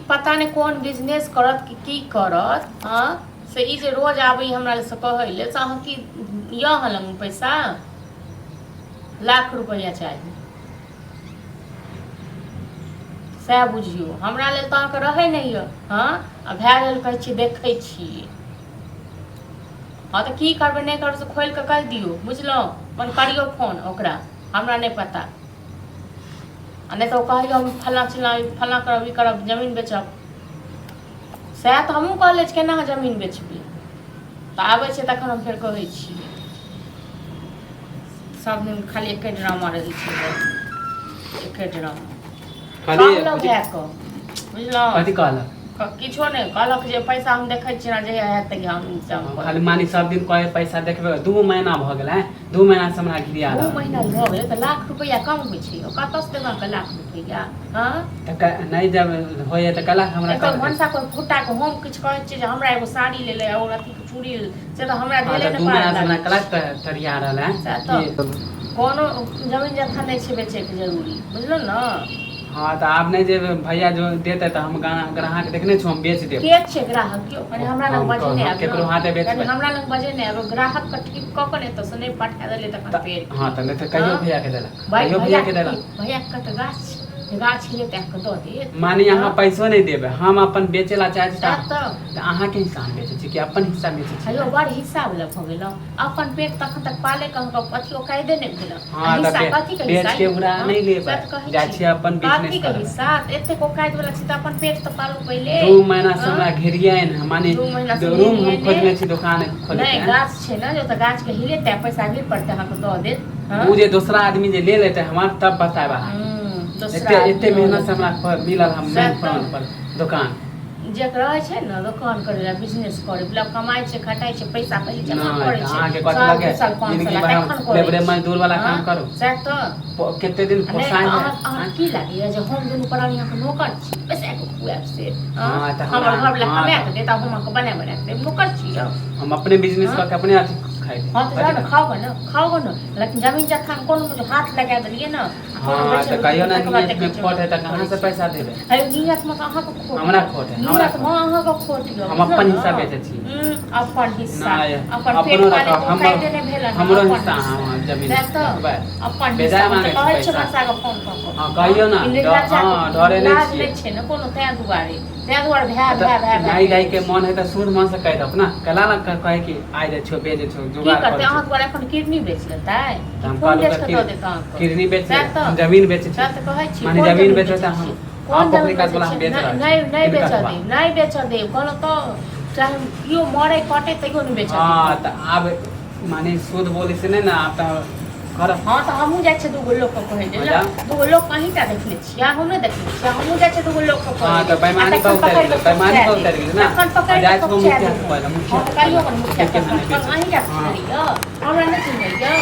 पता नहि कोन बिजनेस करत कि की करत। हँ से ई जे रोज आबै हमरा से कहै ले, से अहाँ की यऽ अहाँ लग पैसा लाख रुपैआ चाही, सएह बुझियौ। हमरा लेल तऽ अहाँके रहै नहि यऽ। हँ आ भए गेल, कहै छियै देखै छियै। हँ तऽ की करबै नहि करबै से खोलि कऽ कहि दियौ, बुझलहुँ? अपन करियौ फोन ओकरा, हमरा नहि पता। आ नहि तऽ ओ कहैए हम फल्लाँ चिल्लाँ फल्लाँ करब, ई करब, जमीन बेचब। सएह तऽ हमहूँ कहलियै जे केना अहाँ जमीन बेचबै? तऽ आबै छै तखन हम फेर कहै छियै। सब दिन खाली एके ड्रामा रहै छै, एके ड्रामा। कहलहुँ भायके, बुझलहुँ? कथी कहलक? किछो नहि कहलक जे पैसा हम देखै छियै ने, जहिया हैत तहिया हम इंतजाम करब। खाली मानी सब दिन कहे पैसा देखबै, 2 महीना भऽ गेल है, 2 महीना से हमरा घिरिया दू रहल। महीना भऽ गेलै तऽ लाख रुपैआ कम होइ छै? ओ कतऽसँ देब अहाँके लाख रुपैआ? हँ तऽ नहि जब होइए तऽ कला हमरा एकर कर देत। भनसा कोइ फुट्टा के हम किछु कहै छियै जे हमरा एगो साड़ी लेले और अथी के चूड़ी लेले, से तऽ हमरा हँ देले तऽ नहि दू पार महीना से हमरा लागै कला छै। तरिया रहल है सएह तऽ कि कोनो जमीन जथा नहि छै बेचैके जरूरी, बुझलहुँ ने? हँ तऽ आब नहि जे भैया जो देतै तऽ हम ग्राहक देखने छौ, हम बेच देब। के छै ग्राहक? यौ कनि हमरा लग हम बजेने हम आयब केकरो ने, हाथे कनि बेचबै। हमरा लग बजेने आयब। ग्राहक के ठीक कऽ कऽ ने एतऽसँ नहि पठा देलियै तखन तऽ फेर हँ की? तऽ नहि तऽ कहियो हँ भैया के देलक, भाइ कहियो भैया भैया के देलक। भैया के तऽ गाछ छै, गाछ हेतै अहाँके दऽ देत। माने अहाँ हँ पैसो नहि देबै, हम अपन बेचै ला चाहै छी। सएह तऽ तऽ तऽ अहाँके हिस्सा हम बेचै छी कि अपन हिस्सा बेचै हेयौ छी? बड़ हिस्सा वला भऽ गेलहुँ। अपन पेट तखन तक पाले के अहाँके अथी ओकायदे नहि भेल। आ हँ तऽ हिस्सा कथी के बेच हिस्सा के यौ? उड़ा हँ नहि सएह लेबै, तऽ कहै जाइ छी। छियै अपन कथी बिजनेस के करबै। हिस्सा? एतेक ओकायद वला छी तऽ अपन पेट तऽ पालू पहिले। 2 महीना से हँ हमरा घेरियनि माने 2 महीना से रूम हम घेरियेने खोजने छी दोकान नहि खोलेके। गाछ छै ने जे ओतऽ गाछ के हिलेतै आ पैसा गिर पड़तै, अहाँके दऽ देत। हँ ओ जे दोसरा आदमी जे ले लेतै हमर तब बतायब अहाँके। दोसरा एते आदमी एते लऽ मेहनत से लेतै, हमरा मिलल हम सएह मेन तऽ फ्रंट पर दोकान। जेकरा रहै छै ने दोकान करै लए, बिजनेस करै लए, कमाइ छै, खटाइ छै, पैसा पहिले जमा नहि करै तऽ छै, अहाँके कथी साल लगे 2 साल 5 जिंदगी साल भर तखन हम करै लेबरे छै। मजदूर वाला हँ काम करू? सएह तऽ कते दिन आ नहि पोसाय है? अहाँ अहाँके की लागैए जे हम दुनू प्राणी अहाँके नौकर छी, पैसा कऽ खुआएब से? हँ हँ तऽ हमरा हमर घरवला हँ कमा तऽ कऽ देत आ हम अहाँके बना बना कऽ देब? नौकर छी यौ? हम अपने बिजनेस हँ कऽ के अपने अथी खैबै। हँ तऽ कथी जाउ ने लए? खाउ गऽ ने, खाउ गऽ ने, लेकिन जमीन जथामे कोनो हाथ लगा देलियै ने आ कोनो हँ बेचै तऽ कहियो ने तकर बाद नियत देखै मे छियै खोट हम है तऽ की कहाँ करै से छी। पैसा देबै? अरे नियत मे तऽ अहाँके खोट हमरा यऽ। खोट है, हमरा नियत खोट मे है। अहाँके खोट यऽ, हम बुझलहुँ अपन ने? हिस्सा बेचै छी। अपन हिस्सा नहि अपन पेट अपनो पाले रखब के हमर, औकाते नहि भेल हन। हमरो अपन हिस्सा हिस्सा अहाँ जमीन सएह तऽ रखबै। अपन हिस्सा बेजाय हम तऽ मांगै छी कहै छियै पैसा। मनसा के फोन कऽ कऽ। हँ हँ कहियौ ने कि हँ निर्लज्जा डरे नहि लाज छियै। नहि छै ने कोनो, तैं दुआरे तैं दुआरे भाय तऽ भाय भाय भाय नहि करै दैके छै। मन है तऽ शुद्ध मनसँ कहि दब ने, कैला ने कहै कि आइ जाइ छियौ बेच छौ की जोगाड़ करतै करै अहाँ छौ। दुआरे एखन किडनी बेच लेतै तऽ कि हम खून कहलहुँ बेच तऽ कऽ दऽ देत अहाँके? किडनी बेच सएह लेबै, तऽ हम जमीन बेचै छी। सएह तऽ कहै छी। माने कोन जमीन जमीन बेचबै बेचै तऽ हम छियै? हँ कोन पोखरि जमीन कात बेचै वाला हम छियै? बेच नहि रहल छी नहि नहि तीन बेचऽ कठवा। देब, नहि बेचऽ देब कहलहुँ तऽ। चाहे केओ मरै कटै तैयो नहि बेचऽ देब हँ कहलहुँ। तऽ आब माने शुद्ध बोलै से नहि ने, आब तऽ करब। हँ तऽ हमहूँ जाइ छियै दूगो लोकके कहै हँ लेल। जाउ। दूगो लोक अहींटा देखने छियै? हम नहि देखने छियै। हमहूँ जाइ छियै दूगो लोकके हँ कहै तऽ लेल आ बेईमानी तखन पर उतरि पकड़ि गेलै, कऽ बेईमानी खोपचा पर देब, उतरि गेलै ने। तखन आ पकड़ि कऽ जाइ छियौ खोपचा मुखिया देब के हम। कहै लए, हँ मुखिया तऽ के कहै कहियौ लए ने मुखिया कि के केना फोन नहि अहीं बेचै टा छै। हँ चिन्हैए? हमरा नहि चिन्हैए?